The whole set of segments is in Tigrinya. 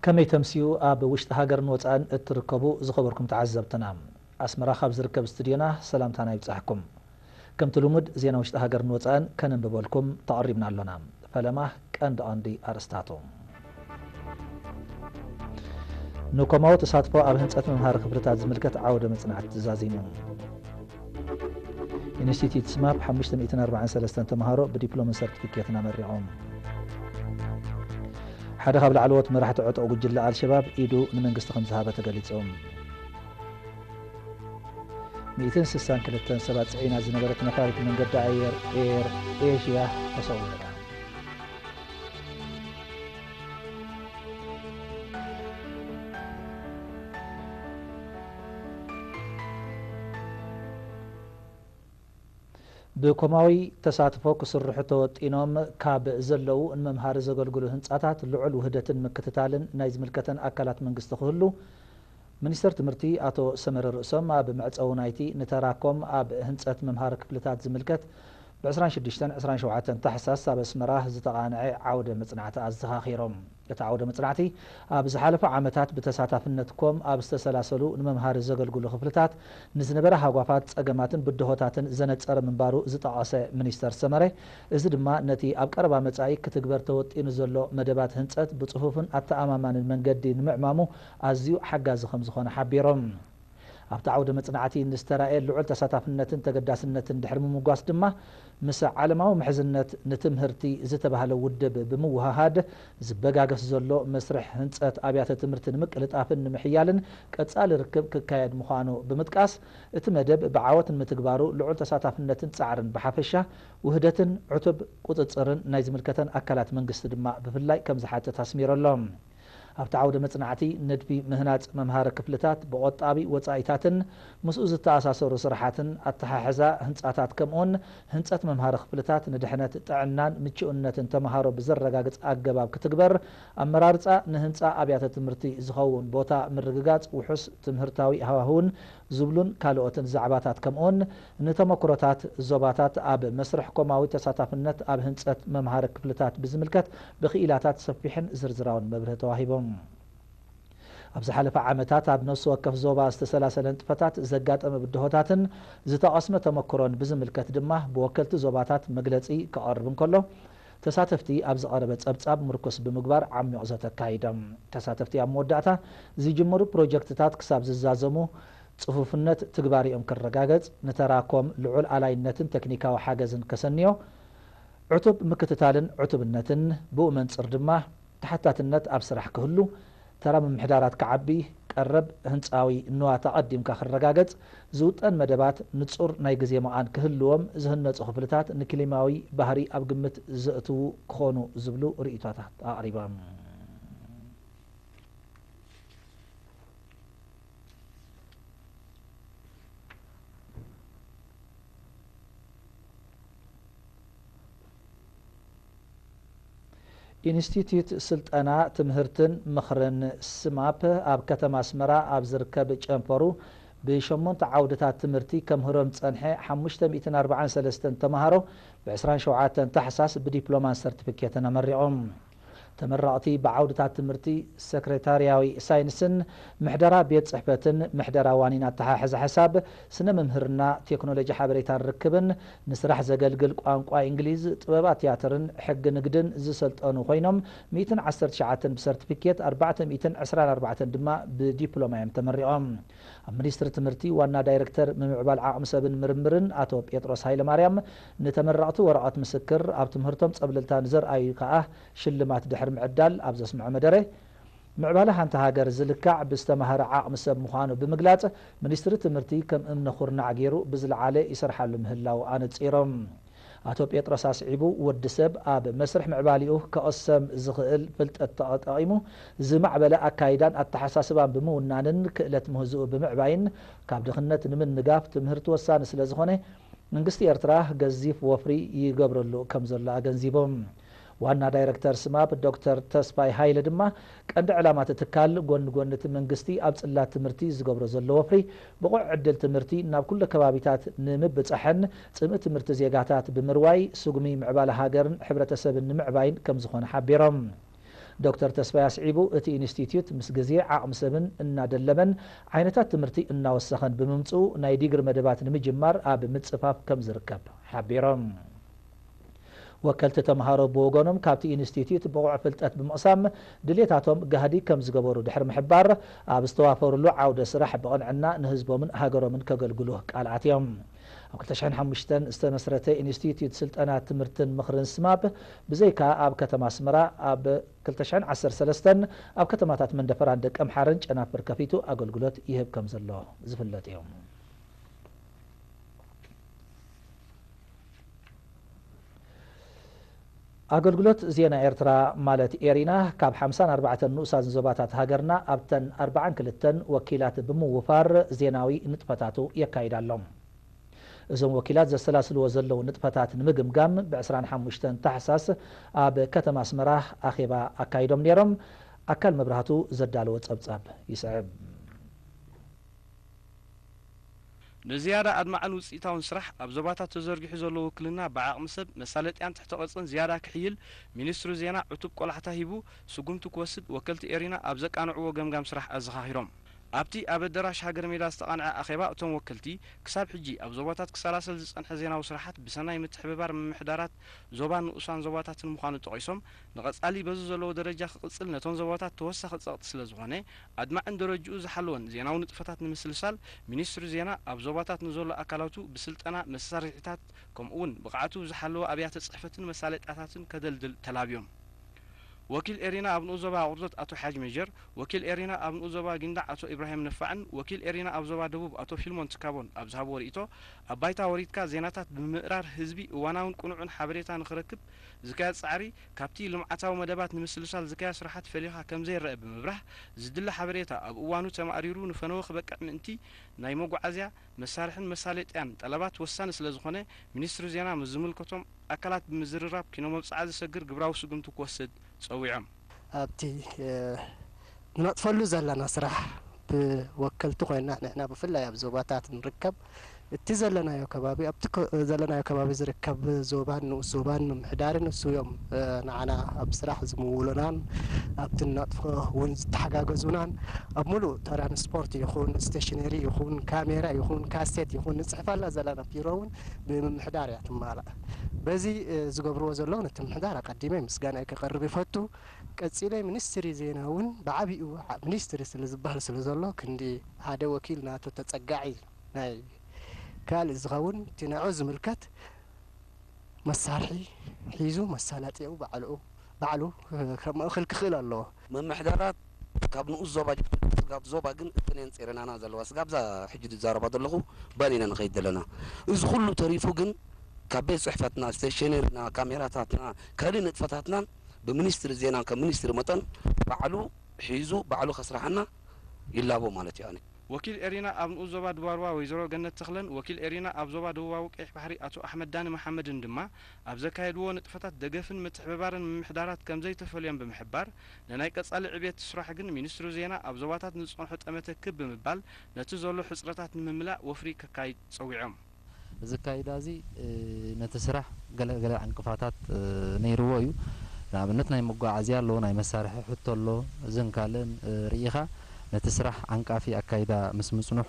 ከመይ ተምስዩ ኣብ ውሽጢ ሃገርን ወጻእን እትርከቡ ዝኸበርኩም ተዓዘብትና፣ ኣስመራ ካብ ዝርከብ ስቱድዮና ሰላምታና ይብጻሕኩም። ከምቲ ልሙድ ዜና ውሽጢ ሃገርን ወጻእን ከነንብበልኩም ተቐሪብና ኣሎና። ፈለማ ቀንዲ ቀንዲ ኣርእስታቱ። ንኮማዊ ተሳትፎ ኣብ ህንጸት መምሃሪ ክፍልታት ዝምልከት ዓውደ መጽናዕቲ ተዛዚሙ። ኢንስቲትዩት ስማፕ ሓሙሽተ ሚእትን ኣርባዓን ሰለስተን ተምሃሮ ብዲፕሎምን ሰርቲፊኬትን ኣመሪቖም። ሓደ ካብ ላዕለዎት መራሕቲ ዕጡቕ ጉጅለ ኣልሸባብ ኢዱ ንመንግስቲ ከም ዝሃበ ተገሊጹ። ሚእትን ስሳን ክልተን ሰባት ጽዒና ዝነበረት ነፋሪት መንገዲ ኣየር ኤር ኤሽያ ተሰዊራ። ብኮማዊ ተሳትፎ ክስርሑ ተወጢኖም ካብ ዘለዉ ንመምሃሪ ዘገልግሉ ህንጻታት ልዑል ውህደትን ምክትታልን ናይ ዝምልከተን ኣካላት መንግስቲ ክህሉ፣ ሚኒስተር ትምህርቲ ኣቶ ሰመረ ርእሶም ኣብ መዕጸዊ ናይቲ ንተራኮም ኣብ ህንጸት መምሃሪ ክፍልታት ዝምልከት ብ ዕስራን ሽዱሽተን ዕስራን ሸውዓተን ታሕሳስ ኣብ ኣስመራ ዝተቓንዐ ዓውደ መጽናዕቲ ኣዘኻኺሮም። እቲ ዓውደ መጽናዕቲ ኣብ ዝሓለፈ ዓመታት ብተሳታፍነት ኮም ኣብ ዝተሰላሰሉ ንመምሃሪ ዘገልግሉ ክፍልታት ንዝነበረ ሃጓፋት፣ ጸገማትን ብድሆታትን ዘነጸረ ምንባሩ ዝጠቐሰ ሚኒስተር ሰመረ፣ እዚ ድማ ነቲ ኣብ ቀረባ መጻኢ ክትግበር ተወጢኑ ዘሎ መደባት ህንጸት ብጽፉፍን ኣተኣማማንን መንገዲ ንምዕማሙ ኣዝዩ ሓጋዚ ከም ዝኾነ ሓቢሮም። ኣብቲ ዓውደ መጽናዕቲ ንዝተራእየ ልዑል ተሳታፍነትን ተገዳስነትን ድሕሪ ምምጓስ ድማ፣ ምስ ዓለማዊ ምሕዝነት ንትምህርቲ ዝተባህለ ውድብ ብምውህሃድ፣ ዝበጋገስ ዘሎ መስርሕ ህንጸት ኣብያተ ትምህርቲ ንምቅልጣፍን ንምሕያልን ቀጻሊ ርክብ ክካየድ ምዃኑ ብምጥቃስ፣ እቲ መደብ ብዓወት ንምትግባሩ ልዑል ተሳታፍነትን ጻዕርን ብሓፈሻ፣ ውህደትን ዕቱብ ቁጽጽርን ናይ ዝምልከተን ኣካላት መንግስቲ ድማ ብፍላይ ከም ዝሓትት ኣስሚሩ ኣሎ። ኣብቲ ዓውደ መጽናዕቲ፣ ንድፊ ምህናጽ መምሃሪ ክፍልታት ብቆጣቢ ወጻኢታትን ምስኡ ዝተኣሳሰሩ ስራሓትን፣ ኣተሓሕዛ ህንጻታት፣ ከምኡውን ህንጸት መምሃሪ ክፍልታት ንድሕነት ጥዕናን ምቹእነትን ተመሃሮ ብዘረጋግጽ ኣገባብ ክትግበር፣ ኣመራርጻ ንህንጻ ኣብያተ ትምህርቲ ዝኸውን ቦታ ምርግጋጽ፣ ውሑስ ትምህርታዊ ሃዋህውን ዝብሉን ካልኦትን ዛዕባታት፣ ከምኡውን ንተመክሮታት ዞባታት ኣብ መስርሕ ኮማዊ ተሳታፍነት ኣብ ህንጸት መምሃሪ ክፍልታት ብዝምልከት ብክኢላታት ሰፊሕን ዝርዝራውን መብርሂ ተዋሂቦም። ኣብ ዝሓለፈ ዓመታት ኣብ ነፍሲ ወከፍ ዞባ ዝተሰላሰለ ንጥፈታት፣ ዘጋጠመ ብድሆታትን ዝተቐስመ ተመክሮን ብዝምልከት ድማ ብወከልቲ ዞባታት መግለጺ ክቐርብ እንከሎ፣ ተሳተፍቲ ኣብ ዝቐረበ ጸብጻብ ምርኩስ ብምግባር ዓሚቕ ዘተ ኣካይዶም። ተሳተፍቲ ኣብ መወዳእታ ዝጅመሩ ፕሮጀክትታት ክሳብ ዝዛዘሙ፣ ጽፉፍነት ትግባሪኦም ክረጋገጽ፣ ንተራኮም ልዑል ኣላይነትን ቴክኒካዊ ሓገዝን ከሰንዮ፣ ዕቱብ ምክትታልን ዕቱብነትን፣ ብኡ መንጽር ድማ ተሓታትነት ኣብ ስራሕ ክህሉ፣ ተራ ምምሕዳራት ክዓቢ፣ ቀረብ ህንጻዊ ንዋት ኣቐዲምካ ክረጋገጽ፣ ዝውጠን መደባት ንጹር ናይ ግዜ መቓን ክህልዎም፣ ዝህነጹ ክፍልታት ንክሊማዊ ባህሪ ኣብ ግምት ዘእትዉ ክኾኑ ዝብሉ ርእይቶታት ኣቕሪቦም። ኢንስቲትዩት ስልጠና ትምህርትን ምኽርን ስማፕ ኣብ ከተማ ኣስመራ ኣብ ዝርከብ ጨንፈሩ ብሸሞንተ ዓውድታት ትምህርቲ ከምህሮም ዝጸንሐ ሓሙሽተ ሚእትን ኣርባዓን ሰለስተን ተምሃሮ ብ ዕስራን ሸውዓተን ታሕሳስ ብዲፕሎማን ሰርቲፊኬትን ኣመሪቖም። ተመረቕቲ ብዓውድታት ትምህርቲ ሰክሬታርያዊ ሳይንስን ምሕደራ ቤት ጽሕፈትን ምሕደራ ዋኒን ኣተሓሕዛ ሕሳብ፣ ስነ ምምህርና፣ ቴክኖሎጂ ሓበሬታን ርክብን፣ ንስራሕ ዘገልግል ቋንቋ እንግሊዝ፣ ጥበባት ትያትርን ሕጊ ንግድን ዝሰልጠኑ ኮይኖም፣ ሚእትን ዓሰርተ ትሽዓተን ብሰርቲፊኬት፣ ኣርባዕተ ሚእትን ዕስራን ኣርባዕተን ድማ ብዲፕሎማ እዮም ተመሪቖም። ኣብ ሚኒስትሪ ትምህርቲ ዋና ዳይሬክተር ምምዕባል ዓቕሚ ሰብን ምርምርን ኣቶ ጴጥሮስ ሃይለማርያም፣ ንተመረቕቲ ወረቐት ምስክር፣ ኣብ ትምህርቶም ጸብለልታ ንዘርኣዩ ከኣ ሽልማት ድሕሪ ምዕዳል ኣብ ዘስምዖ መደረ፣ ምዕባለ ሓንቲ ሃገር ዝልካዕ ብዝተማህረ ዓቕሚ ሰብ ምዃኑ ብምግላጽ፣ ሚኒስትሪ ትምህርቲ ከም እምነ ኩርናዕ ገይሩ ብዝለዓለ ይሰርሓሉ ምህላዉ ኣነጺሮም። ኣቶ ጴጥሮስ ኣስዒቡ፣ ወዲ ሰብ ኣብ መስርሕ ምዕባሊኡ ከቐሰም ዝኽእል ፍልጠት ተጠቒሙ ዝማዕበለ ኣካይዳን ኣተሓሳስባን ብምውናንን ክእለት ምህዝኡ ብምዕባይን ካብ ድኽነት ንምንጋፍ ትምህርቲ ወሳኒ ስለ ዝኾነ መንግስቲ ኤርትራ ገዚፍ ወፍሪ ይገብረሉ ከም ዘሎ ኣገንዚቦም። ዋና ዳይረክተር ስማፕ ዶክተር ተስፋይ ሃይለ ድማ ቀንዲ ዕላማ እቲ ትካል ጎኒ ጎኒ እቲ መንግስቲ ኣብ ጽላት ትምህርቲ ዝገብሮ ዘሎ ወፍሪ ብቑዕ ዕድል ትምህርቲ ናብ ኩሉ ከባቢታት ንምብጻሕን ጽምኢ ትምህርቲ ዜጋታት ብምርዋይ ስጉሚ ምዕባለ ሃገርን ሕብረተሰብን ንምዕባይን ከም ዝኾነ ሓቢሮም። ዶክተር ተስፋይ ኣስዒቡ፣ እቲ ኢንስቲትዩት ምስ ግዜ ዓቕሚ ሰብን እናደለበን ዓይነታት ትምህርቲ እናወሰኸን ብምምፅኡ ናይ ዲግሪ መደባት ንምጅማር ኣብ ምፅፋፍ ከም ዝርከብ ሓቢሮም። ወከልቲ ተምሃሮ ብወገኖም ካብቲ ኢንስቲትዩት ብቑዕ ፍልጠት ብምቕሳም ድሌታቶም ጋህዲ ከም ዝገበሩ ድሕሪ ምሕባር፣ ኣብ ዝተዋፈሩሉ ዓውደ ስራሕ ብቕንዕና ንህዝቦምን ሃገሮምን ከገልግሉ ቃል ኣትዮም። ኣብ ክልተ ሽሕን ሓሙሽተን ዝተመስረተ ኢንስቲትዩት ስልጠና ትምህርትን ምኽርን ስማፕ ብዘይካ ኣብ ከተማ ኣስመራ ኣብ ክልተ ሽሕን ዓሰርተ ሰለስተን ኣብ ከተማታት መንደፈራን ደቀምሓረን ጨናፍር ከፊቱ ኣገልግሎት ይህብ ከም ዘሎ ዝፍለጥ እዩ። ኣገልግሎት ዜና ኤርትራ ማለት ኤሪና ካብ ሓምሳን ኣርባዕተን ንኡሳን ዞባታት ሃገርና ኣብተን ኣርባዓን ክልተን ወኪላት ብምውፋር ዜናዊ ንጥፈታቱ የካይድ ኣሎ። እዞም ወኪላት ዘሰላስልዎ ዘለዉ ንጥፈታት ንምግምጋም ብ ዕስራን ሓሙሽተን ታሕሳስ ኣብ ከተማ ኣስመራ ኣኼባ ኣካይዶም ነይሮም። ኣካል መብራህቱ ዘዳለዎ ጸብጻብ ይስዕብ። ንዝያዳ ኣድማዕን ውጽኢታውን ስራሕ ኣብ ዞባታት ተዘርጊሑ ዘሎ ውክልና ብዓቕሚ ሰብ፣ መሳለጥያን ትሕተ ቅርጽን ዝያዳ ክሕይል ሚኒስትሪ ዜና ዕቱብ ቆላሕታ ሂቡ ስጉምቲ ክወስድ ወከልቲ ኤሪና ኣብ ዘቃንዕዎ ገምጋም ስራሕ ኣዘኻኺሮም። ኣብቲ ኣብ ኣደራሽ ሃገር ሜዳ ዝተቓንዐ ኣኼባ እቶም ወከልቲ፣ ክሳብ ሕጂ ኣብ ዞባታት ክሰላሰል ዝጸንሐ ዜናዊ ስራሓት ብሰናይ ምትሕብባር ምምሕዳራት ዞባን ንኡሳን ዞባታትን ምዃኑ ጠቒሶም፣ ንቐጻሊ በዚ ዘለዎ ደረጃ ክቕጽል ነቶም ዞባታት ተወሳኺ ጸቕጢ ስለ ዝኾነ፣ ኣድማዕን ደረጅኡ ዝሓለወን ዜናዊ ንጥፈታት ንምስልሳል፣ ሚኒስትሪ ዜና ኣብ ዞባታት ንዘሎ ኣካላቱ ብስልጠና፣ መሳርሒታት፣ ከምኡ'ውን ብቕዓቱ ብዝሓለወ ኣብያተ ጽሕፈትን መሳለጥያታትን ከደልድል ተላብዮም። ወኪል ኤሪና ኣብ ንኡስ ዞባ ኣቑርደት ኣቶ ሓጅ መጀር፣ ወኪል ኤሪና ኣብ ንኡስ ዞባ ጊንዳዕ ኣቶ ኢብራሂም ነፋዕን ወኪል ኤሪና ኣብ ዞባ ደቡብ ኣቶ ፊልሞን ትካቦን ኣብ ዝሃብዎ ርእይቶ፣ ኣብ ባይታ ወሪድካ ዜናታት ብምምእራር ህዝቢ እዋናውን ቅኑዕን ሓበሬታ ንኽረክብ ዝካየድ ጻዕሪ፣ ካብቲ ልምዓታዊ መደባት ንምስልሳል ዝካየድ ስራሓት ፈሊኻ ከም ዘይረአ ብምብራህ፣ ዝድለ ሓበሬታ ኣብ እዋኑ ተማእሪሩ ንፈነወ ክበቅዕ ምእንቲ ናይ መጓዓዝያ፣ መሳርሕን መሳለጥያን ጠለባት ወሳኒ ስለ ዝኾነ፣ ሚኒስትሪ ዜና ምስ ዝምልከቶም ኣካላት ብምዝርራብ ኪኖ መብጽዓ ዘሰግር ግብራዊ ስጉምቲ ክወስድ ጸዊዖም። ኣብቲ፣ እ፣ ንነጥፈሉ ዘለና ስራሕ ብወከልቲ ኮይና ንሕና ብፍላይ ኣብ ዞባታት ንርከብ። እቲ ዘለናዮ ከባቢ፣ ኣብቲ ከ-፣ ዘለናዮ ከባቢ ዝርከብ ዞባን ንኡስ ዞባን ምምሕዳርን እሱ እዮም፣ እ፣ ንዓና ኣብ ስራሕ ዝምውሉናን ኣብቲ ንነጥፎ እውን ዝተሓጋገዙናን ኣብ ሙሉእ ትራንስፖርት ይኹን ስቴሽነሪ ይኹን ካሜራ ይኹን ካሴት ይኹን ንጽሕፈላ ዘለና ቢሮ እውን ብምምሕዳር እያ ትማላእ። በዚ፣ እ፣ ዝገብርዎ ዘለዉ ነቲ ምምሕዳር ኣቐዲመ ምስጋናይ ከቐርብ ይፈቱ። ቀጺለ ሚኒስትሪ ዜና እውን ብዓቢኡ ዓ-፣ ሚኒስትሪ ስለ ዝበሃል ስለ ዘሎ ክንዲ ሓደ ወኪል ናቱ ተጸጋዒ ናይ ካልእ ዝኸውን እቲ ንዕኡ ዝምልከት መሳርሒ ሒዙ መሳለጥያኡ ባዕሉ፣ ባዕሉ ከማእኽል ክኽእል ኣለዎ። ምምሕዳራት ካብ ንኡስ ዞባ ጀሚሩ ስጋብ ዞባ ግን እተን እየን ጼረናና ዘለዋ። ስጋብ እዛ ሕጂ ዝዛረባ ዘለኹ በን ኢና ንኸይድ ዘለና። እዚ ኩሉ ተሪፉ ግን ካብ ቤት ጽሕፈትና፣ ስቴሽነሪና፣ ካሜራታትና፣ ካልእ ንጥፈታትናን ብሚኒስትሪ ዜናን ከም ሚኒስትሪ መጠን ባዕሉ ሒዙ ባዕሉ ከስርሓና ይላቦ ማለት እዩ። ኣነ ወኪል ኤሪና ኣብ ንኡስ ዞባ ድባርዋ ወይዘሮ ገነት ተኽለን ወኪል ኤሪና ኣብ ዞባ ደቡባዊ ቀይሕ ባሕሪ ኣቶ ኣሕመድ ዳኒ መሓመድን ድማ ኣብ ዘካየድዎ ንጥፈታት ደገፍን ምትሕብባርን ምምሕዳራት ከም ዘይተፈልዮም ብምሕባር፣ ንናይ ቀጻሊ ዕብየት ስራሕ ግን ሚኒስትሪ ዜና ኣብ ዞባታት ንዝጸንሖ ጠመተ ክብ ብምባል ነቲ ዘሎ ሕጽረታት ንምምላእ ወፍሪ ከካይድ ጸዊዖም። እዚ ኣካይዳ እዚ፣ እ፣ ነቲ ስራሕ ገለ ገለ ዕንቅፋታት፣ እ፣ ነይርዎ እዩ። ንኣብነት ናይ መጓዓዝያ ኣሎ፣ ናይ መሳርሒ ሕቶ ኣሎ። እዝን ካልእን፣ እ፣ ርኢኻ ነቲ ስራሕ ዓንቃፊ ኣካይዳ ምስ ምጽንሑ፣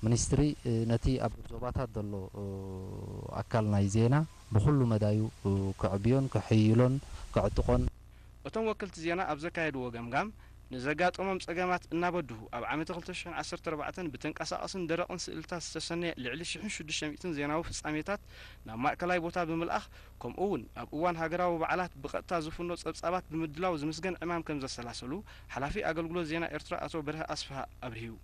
ሚኒስትሪ፣ እ፣ ነቲ ኣብ ዞባታት ዘሎ፣ እ፣ ኣካል ናይ ዜና ብኹሉ መዳዩ፣ እ፣ ከዕብዮን ከሕይሎን ከዕጥቖን። እቶም ወከልቲ ዜና ኣብ ዘካየድዎ ገምጋም፣ ንዘጋጠሞም ጸገማት እናበድሁ፣ ኣብ ዓመተ ክልተ ሽሕን ዓሰርተ ኣርባዕተን ብተንቀሳቓስን ደረቕን ስእልታት ዝተሰነየ ልዕሊ ሽሕን ሽዱሽተ ሚእትን ዜናዊ ፍጻሜታት ናብ ማእከላይ ቦታ ብምልኣኽ፣ ከምኡ'ውን ኣብ እዋን ሃገራዊ በዓላት ብቐጥታ ዝፍኖ ጸብጻባት ብምድላው ዝምስገን ዕማም ከም ዘሰላሰሉ፣ ሓላፊ ኣገልግሎት ዜና ኤርትራ ኣቶ በርሀ ኣስፍሃ ኣብሪሁ።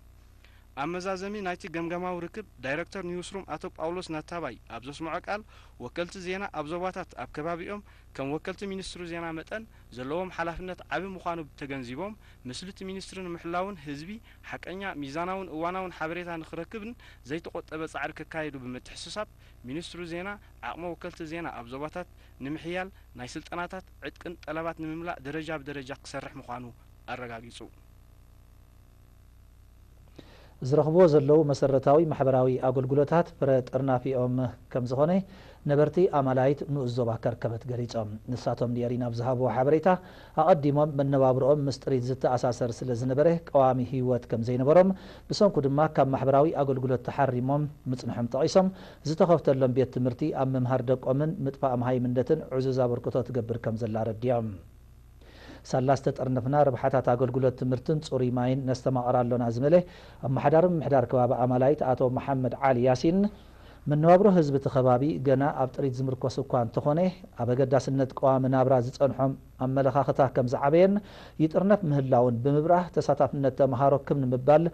ኣብ መዛዘሚ ናይቲ ገምጋማዊ ርክብ፣ ዳይረክተር ኒውስሩም ኣቶ ጳውሎስ ናታባይ ኣብ ዘስምዖ ቃል፣ ወከልቲ ዜና ኣብ ዞባታት ኣብ ከባቢኦም ከም ወከልቲ ሚኒስትሪ ዜና መጠን ዘለዎም ሓላፍነት ዓቢ ምዃኑ ተገንዚቦም፣ ምስሊ እቲ ሚኒስትሪ ንምሕላውን ህዝቢ ሓቀኛ፣ ሚዛናውን እዋናውን ሓበሬታ ንኽረክብን ዘይተቖጠበ ጻዕሪ ከካይዱ ብምትሕስሳብ፣ ሚኒስትሪ ዜና ዓቕሚ ወከልቲ ዜና ኣብ ዞባታት ንምሕያል ናይ ስልጠናታት፣ ዕጥቅን ጠለባት ንምምላእ ደረጃ ብደረጃ ክሰርሕ ምዃኑ ኣረጋጊጹ። ዝረኽብዎ ዘለዉ መሰረታዊ ማሕበራዊ ኣገልግሎታት ፍረ ጥርናፊኦም ከም ዝኾነ ነበርቲ ኣማላይት ንኡስ ዞባ ከርከበት ገሊጾም። ንሳቶም ንኤሪና ኣብ ዝሃብዎ ሓበሬታ፣ ኣቐዲሞም መነባብሮኦም ምስ ጥሪት ዝተኣሳሰር ስለ ዝነበረ ቀዋሚ ህይወት ከም ዘይነበሮም፣ ብሰንኩ ድማ ካብ ማሕበራዊ ኣገልግሎት ተሓሪሞም ምጽንሖም ጠቒሶም፣ ዝተኸፍተሎም ቤት ትምህርቲ ኣብ ምምሃር ደቆምን ምጥፋእ መሃይምነትን ዕዙዝ ኣበርክቶ ትገብር ከም ዘላ ኣረዲኦም። ሳላ ዝተጠርነፍና ረብሓታት ኣገልግሎት ትምህርትን ጽሩይ ማይን ነስተማቕር ኣሎና ዝበለ ኣመሓዳሪ ምምሕዳር ከባቢ ኣማላይት ኣቶ መሓመድ ዓሊ ያሲን፣ መነባብሮ ህዝቢ እቲ ከባቢ ገና ኣብ ጥሪት ዝምርኮስ እኳ እንተኾነ፣ ኣብ ኣገዳስነት ቀዋሚ ናብራ ዝጸንሖም ኣመለኻኽታ ከም ዝዓበየን ይጥርነፍ ምህላውን ብምብራህ፣ ተሳታፍነት ተመሃሮ ክብ ንምባል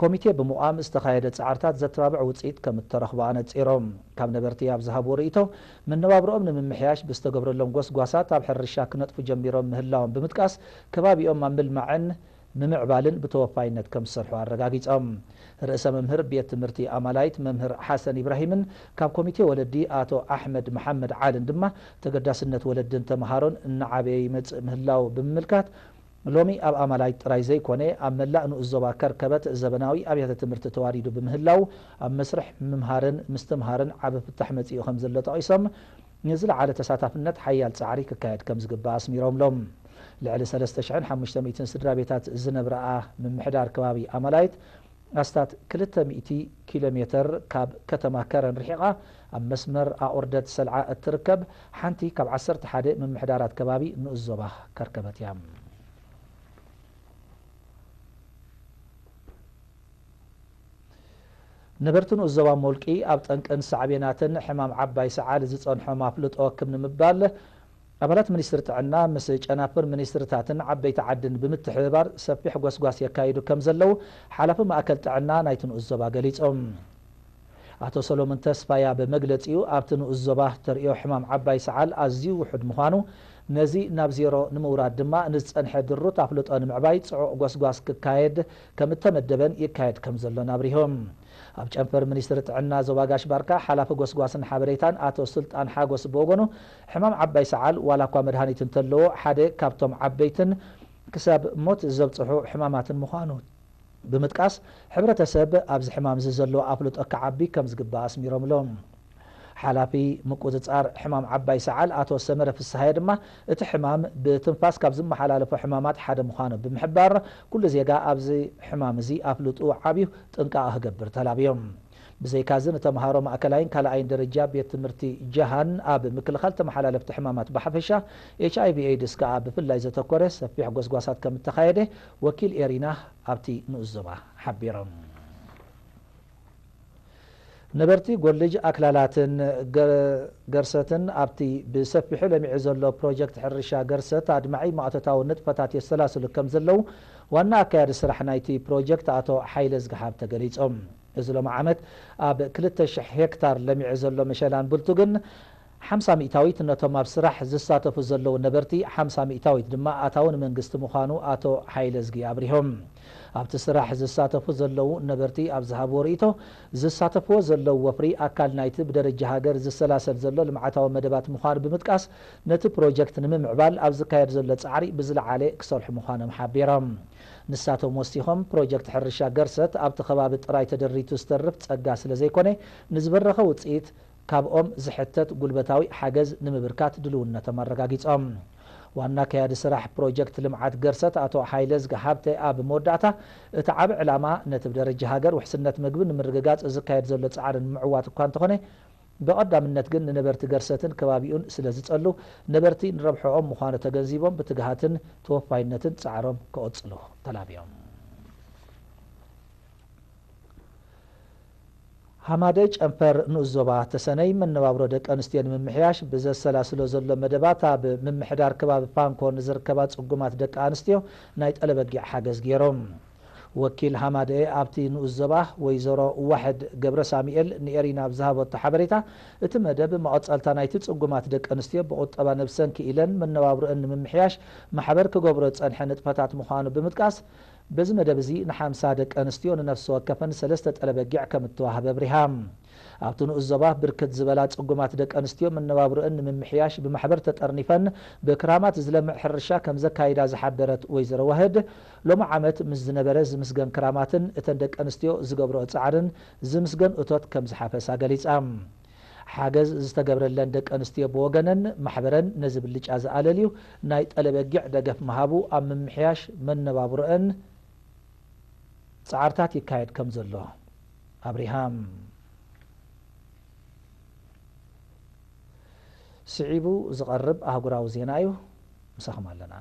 ኮሚቴ ብምቋም ዝተኻየደ ጻዕርታት ዘተባብዕ ውጽኢት ከም እተረኽቦ ኣነጺሮም። ካብ ነበርቲ ኣብ ዝሃብዎ ርእይቶ፣ መነባብሮኦም ንምምሕያሽ ብዝተገብረሎም ጎስጓሳት ኣብ ሕርሻ ክነጥፉ ጀሚሮም ምህላዎም ብምጥቃስ፣ ከባቢኦም ኣብ ምልማዕን ምምዕባልን ብተወፋይነት ከም ዝሰርሑ ኣረጋጊጾም። ርእሰ መምህር ቤት ትምህርቲ ኣማላይት መምህር ሓሰን ኢብራሂምን ካብ ኮሚቴ ወለዲ ኣቶ ኣሕመድ መሓመድ ዓልን ድማ፣ ተገዳስነት ወለድን ተመሃሮን እናዓበየ ይመጽእ ምህላው ብምምልካት፣ ሎሚ ኣብ ኣማላይት ጥራይ ዘይኮነ፣ ኣብ መላእ ንኡስ ዞባ ከርከበት ዘበናዊ ኣብያተ ትምህርቲ ተዋዲዱ ብምህላው፣ ኣብ መስርሕ ምምሃርን ምስትምሃርን ዓቢ ፍታሕ መጺኡ ከም ዘሎ ጠቒሶም፣ ንዝለዓለ ተሳታፍነት ሓያል ጻዕሪ ክካየድ ከም ዝግባእ ኣስሚሮምሎም። ልዕሊ ሰለስተ ሽሕን ሓሙሽተ ሚእትን ስድራ ቤታት ዝነብረኣ ምምሕዳር ከባቢ ኣማላይት፣ ኣስታት ክልተ ሚእቲ ኪሎ ሜተር ካብ ከተማ ከረን ርሒቓ፣ ኣብ መስመር ኣቑርደት ሰልዓ እትርከብ ሓንቲ ካብ ዓሰርተ ሓደ ምምሕዳራት ከባቢ ንኡስ ዞባ ከርከበት እያ። ነበርቲ ንኡስ ዞባ ሞልቂ ኣብ ጠንቅን ሳዕቤናትን ሕማም ዓባይ ሰዓል ዝጸንሖም ኣፍልጦ ክብ ንምባል፣ ኣባላት ሚኒስትሪ ጥዕና ምስ ጨናፍር ሚኒስትርታትን ዓበይቲ ዓድን ብምትሕብባር ሰፊሕ ጎስጓስ የካይዱ ከም ዘለዉ ሓላፊ ማእከል ጥዕና ናይቲ ንኡስ ዞባ ገሊጾም። ኣቶ ሰሎሞን ተስፋይ ኣብ መግለጺኡ፣ ኣብቲ ንኡስ ዞባ ተርእዮ ሕማም ዓባይ ሰዓል ኣዝዩ ውሑድ ምዃኑ፣ ነዚ ናብ ዜሮ ንምውራድ ድማ ንዝጸንሐ ድሩት ኣፍልጦ ንምዕባይ ጽዑቕ ጎስጓስ ክካየድ ከም እተመደበን ይካየድ ከም ዘሎን ኣብሪሆም። ኣብ ጨንፈር ሚኒስትሪ ጥዕና ዞባ ጋሽ ባርካ ሓላፊ ጎስጓስን ሓበሬታን ኣቶ ሱልጣን ሓጎስ ብወገኑ፣ ሕማም ዓባይ ሰዓል ዋላ እኳ መድሃኒት እንተለዎ፣ ሓደ ካብቶም ዓበይትን ክሳብ ሞት ዘብጽሑ ሕማማትን ምዃኑ ብምጥቃስ፣ ሕብረተሰብ ኣብዚ ሕማም እዚ ዘለዎ ኣፍልጦ ክዓቢ ከም ዝግባእ ኣስሚሮምሎም። ሓላፊ ምቁጽጻር ሕማም ዓባይ ሰዓል ኣቶ ሰመረ ፍስሃየ ድማ፣ እቲ ሕማም ብትንፋስ ካብ ዝመሓላለፎ ሕማማት ሓደ ምዃኑ ብምሕባር፣ ኩሉ ዜጋ ኣብዚ ሕማም እዚ ኣፍልጥኡ ዓብዩ ጥንቃቐ ክገብር ተላብዮም። ብዘይካዚ፣ ንተምሃሮ ማእከላይን ካልኣይን ደረጃ ቤት ትምህርቲ ጀሃን ኣብ ምክልኻል ተመሓላለፍቲ ሕማማት ብሓፈሻ፣ ኤች ኣይ ቪ ኤድስ ከኣ ብፍላይ ዘተኮረ ሰፊሕ ጎስጓሳት ከም እተኻየደ ወኪል ኤሪና ኣብቲ ንኡስ ዞባ ሓቢሮም። ነበርቲ ጎልጅ ኣክላላትን ገ-፣ ገርሰትን ኣብቲ ብሰፊሑ ለሚዑ ዘሎ ፕሮጀክት ሕርሻ ገርሰት ኣድማዒ ማእቶታዊ ንጥፈታት የሰላስሉ ከም ዘለዉ ዋና ኣካያዲ ስራሕ ናይቲ ፕሮጀክት ኣቶ ሓይለ ዝግሓብ ተገሊጾም። እዚ ሎሚ ዓመት ኣብ ክልተ ሽሕ ሄክታር ለሚዑ ዘሎ መሸላን ብልቱግን ሓምሳ ሚእታዊት ነቶም ኣብ ስራሕ ዝሳተፉ ዘለዉ ነበርቲ፣ ሓምሳ ሚእታዊት ድማ ኣታዊ ንመንግስቲ ምዃኑ ኣቶ ሓይለዝጊ ኣብሪሆም። ኣብቲ ስራሕ ዝሳተፉ ዘለዉ ነበርቲ ኣብ ዝሃብዎ ርእይቶ፣ ዝሳተፍዎ ዘለዉ ወፍሪ ኣካል ናይቲ ብደረጃ ሃገር ዝሰላሰል ዘሎ ልምዓታዊ መደባት ምዃኑ ብምጥቃስ፣ ነቲ ፕሮጀክት ንምምዕባል ኣብ ዝካየድ ዘሎ ጻዕሪ ብዝለዓለ ክሰርሑ ምዃኖም ሓቢሮም። ንሳቶም ወሲኾም፣ ፕሮጀክት ሕርሻ ገርሰት ኣብቲ ከባቢ ጥራይ ተደሪቱ ዝተርፍ ጸጋ ስለ ዘይኮነ፣ ንዝበረኸ ውጽኢት ካብኦም ዝሕተት ጉልበታዊ ሓገዝ ንምብርካት ድልውነቶም ኣረጋጊጾም። ዋና ከያዲ ስራሕ ፕሮጀክት ልምዓት ገርሰት ኣቶ ሓይለዝጊ ሃብተ ኣብ መወዳእታ፣ እቲ ዓቢ ዕላማ ነቲ ብደረጃ ሃገር ውሕስነት ምግቢ ንምርግጋጽ ዝካየድ ዘሎ ጻዕሪ ንምዕዋት እኳ እንተኾነ፣ ብቐዳምነት ግን ንነበርቲ ገርሰትን ከባቢኡን ስለ ዝጸሉ፣ ነበርቲ ንረብሕኦም ምዃኑ ተገንዚቦም ብትግሃትን ተወፋይነትን ጻዕሮም ክቕጽሉ ተላብዮም። ሃማደ ጨንፈር ንኡስ ዞባ ተሰነይ መነባብሮ ደቂ ኣንስትዮ ንምምሕያሽ ብዘሰላስሎ ዘሎ መደባት፣ ኣብ ምምሕዳር ከባቢ ፋንኮ ንዝርከባ ጽጉማት ደቂ ኣንስትዮ ናይ ጠለበጊዕ ሓገዝ ገይሮም። ወኪል ሃማደ ኣብቲ ንኡስ ዞባ ወይዘሮ ዋሕድ ገብረ ሳሙኤል ንኤሪና ኣብ ዝሃበቶ ሓበሬታ፣ እቲ መደብ መቐጸልታ ናይቲ ጽጉማት ደቂ ኣንስትዮ ብቁጠባ ነብሰን ክኢለን መነባብሮአን ንምምሕያሽ ማሕበር ክገብሮ ዝጸንሐ ንጥፈታት ምዃኑ ብምጥቃስ፣ በዚ መደብ እዚ ንሓምሳ ደቂ ኣንስትዮ ንነፍሲ ወከፈን ሰለስተ ጠለበጊዕ ከም እተዋህበ ኣብሪሃ። ኣብቲ ንኡስ ዞባ ብርክት ዝበላ ጽጉማት ደቂ ኣንስትዮ መነባብሮአን ንምምሕያሽ ብማሕበር ተጠርኒፈን ብክራማት ዝለምዕ ሕርሻ ከም ዘካይዳ ዝሓበረት ወይዘሮ ዋህድ፣ ሎሚ ዓመት ምስ ዝነበረ ዝምስገን ክራማትን እተን ደቂ ኣንስትዮ ዝገብርኦ ጻዕርን ዝምስገን እቶት ከም ዝሓፈሳ ገሊጻ። ሓገዝ ዝተገብረለን ደቂ ኣንስትዮ ብወገነን፣ ማሕበረን ነዚ ብልጫ ዝኣለልዩ ናይ ጠለበጊዕ ደገፍ ምሃቡ ኣብ ምምሕያሽ መነባብሮአን ጻዕርታት ይካየድ ከም ዘሎ ኣብሪሃ። ስዒቡ ዝቐርብ ኣህጉራዊ ዜና እዩ። ምሳኹም ኣለና።